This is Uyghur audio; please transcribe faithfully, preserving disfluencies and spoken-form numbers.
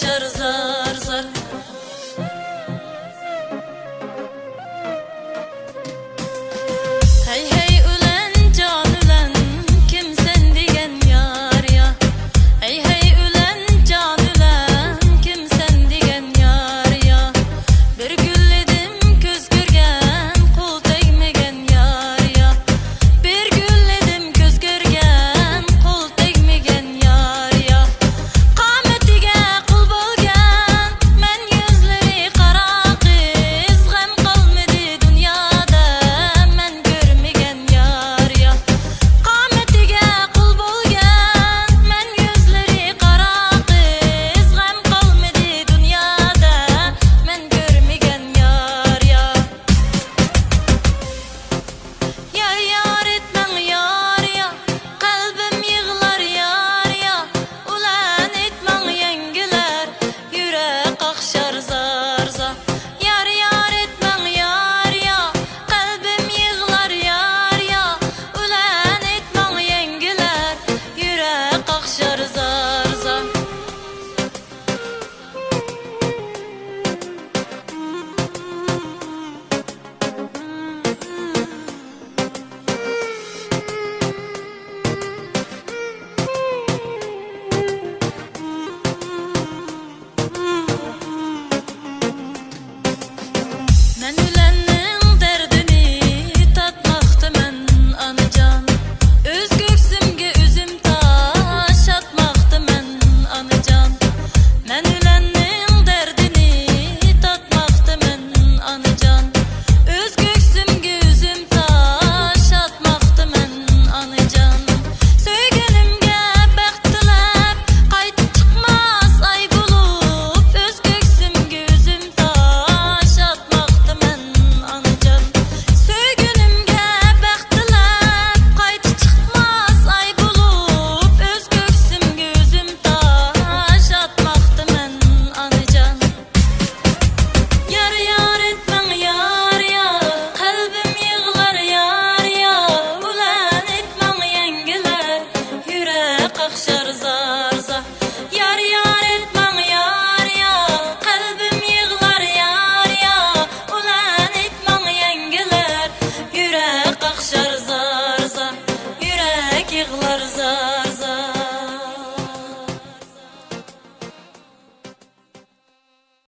زار، زار. ھەي، ھەي، ئۆلەن، جان ئۆلەن، كىم سەن دېگەن يار يا؟ ھەي، ھەي، ئۆلەن، جان ئۆلەن، كىم سەن دېگەن يار يا؟ بىر گۈللىدىم كۆز كۆرگەن، قول تەگمىگەن يار يا. بىر گۈللىدىم كۆز كۆرگەن، قول تەگمىگەن يار يا. قامىتىگە قۇل بولغان مەن يۈزلىرى قارا قىز، غەم قالمىدى دۇنيادا مەن كۆرمىگەن يار يا. قامىتىگە قۇل بولغان مەن يۈزلىرى قارا قىز، غەم قالمىدى دۇنيادا مەن كۆرمىگەن يار يا. يار، يار ئېيتماڭ يار يا، قەلبىم يىغلار يار يا، ئۇلەن ئېيتماڭ يەڭگىلەر، يۈرەك قاقشار زار زار. يار، يار ئېيتماڭ يار يا، قەلبىم يىغلار يار يا، ئۇلەن ئېيتماڭ يەڭگىلەر، يۈرەك قاقشار زار زار. مەن ئۆلەننىڭ دەردىنى تارتماقتىمەن، ئانىجان. ئۆز كۆكسۈمگە ئۆزۈم تاش ئاتماقتىمەن، ئانىجان. مەن ئۆلەن